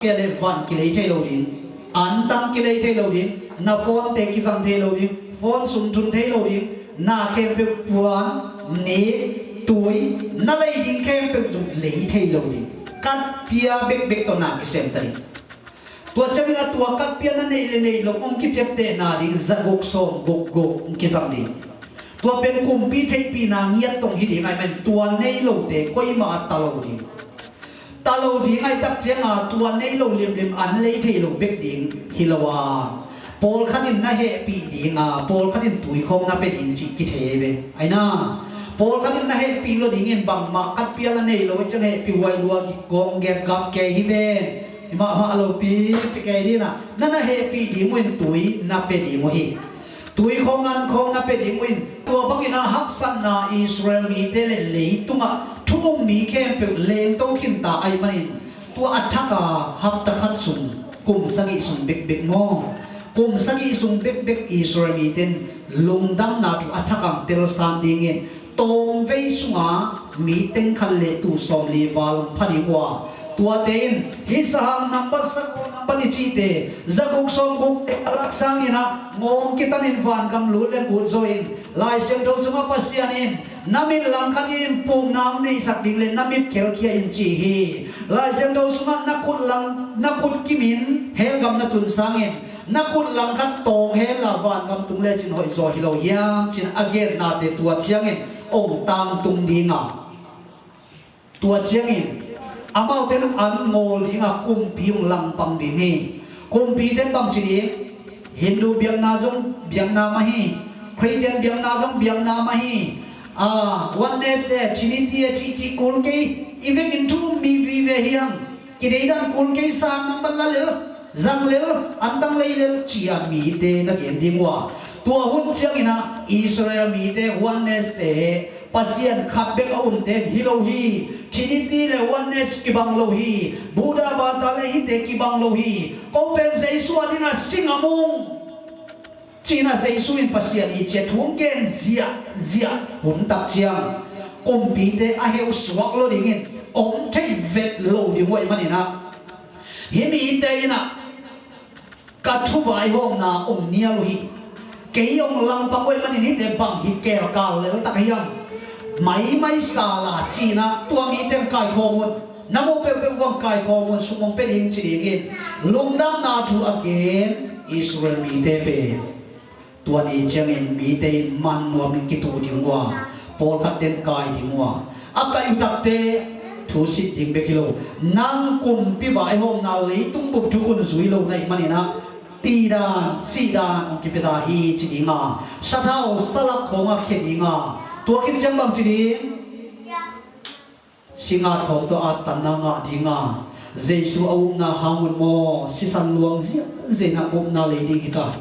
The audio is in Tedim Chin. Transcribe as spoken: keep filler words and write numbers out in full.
kia le van kilei thei lo ding, antang kilei thei lo ding, na phone te kizang thei lo ding, phone sum thun thei lo ding, na khempeuh puan, nik, tui, na lei ding khempeuh zong lei thei lo ding. Katpia bekbek tawh na kisem ta ding. Tua ciangin a tua katpia na neih le neih lo hong kiciaptehna ding zaguk sawm guk guk hong kizang ding. Tua pen kumpi theihpihna ngiat tong hi ding ahih manin tua nei lote koimah a ta lo ding. Ta lo ding ahih tak cianga tua nei lo limlim an lei thei lo bek ding hi lo a, pawlkhat in na hehpih dinga pawlkhat in tuikhawng na pia ding cih kithei ve. Aina, pawlkhat in na hehpih lo dingin bangmah katpia la nei lo ciang hehpih huai lua gik gawng gep gap kei hi ve. Hi mahmah lopi ci kei dina, na na hehpih ding uh in tui na pia ding uh hi. Tuikhawng ankhawng na pia ding uh in, tua bangin a haksatna Israel mite le leitungah thu um mi khempeuh lengto khinta ahih manin tua a thaka hapta khat sung, kum sagih sung bekbek maw, kum sagih sung bekbek Israel mite in lungdamna thu a thakang telsan dingin tawmvei sunga mi teng khat le tuu sawmli val hong pha ding uh a, tuate in hih sahang nambat saguk nambat nih cihte zaguk sawmgukte a lak sanginah ngawng kitanin vangam lut le kut zaw in Lai Siangtho sungah Pasian in na mit langkhat in pukna hong neihsak ding le na mit khelkhia in ci hi. Lai Siangtho sungah na khut lang na khut kimin helgam na tun sangin na khut langkhat tawng hela vangam tung lecin hoih zaw hi lo hiam cin a gennate tua ciangin ong tangtung dinga, tua ciangin amaute an ngawl dinga kumpi ong langpang ding hi. Kumpite bangci ding, Hindu biakna zong biakna mah hi, Khristian biakna zong biakna mah hi. A, oneness e, Trinity e, cihcih kul kei, i vekin thu um mi vive hiam? Kideidan kul kei, sang nambat la lel, zang lel, antang lei lel, ci-a mite na gen ding uh a, tua hun cianginah Israel mite oneness te Pasian khat bek a umte hi lo hi. Trinity le oneness kibang lo hi. Buddha bata le hihte kibang lo hi. Ko pen Jesu a dingah sing a mung cinah Jesu in Pasian hi cia thu gen ziahziah hun tak ciang kumpite a heusuak lo dingin om thei vet lo ding uh ahih maninah hih mite inah ka thuvaihawmna ong nial uh hi. Kei ong langpang uh ahih manin hihte bang hi kelkal leltak hiam? Maimai sala cinah tua mite ong kaikhawm un. Na mo peuhpeuh uh ong kaikhawm un, sum ong pia ding ci dingin lungdamna thu a gen Israel mite pen tua ni ciangin mite in man nuamin kituh ding uh a, pawlkhat ten kai ding uh a, a kai uh takte thu sit ding bek hi lo. Nang kumpi vaihawmna leitung bup thukhun zui lo na hih maninah tidan sihdan hong kipia ta hi ci dinga, sathau salak khawngah khia dinga, tua khit ciang bang ci ding? Singat khawng tawh attanna ngah dinga, Jesu a upna hang un maw, sisan luang ziahziah inah upna lei ding hi ta.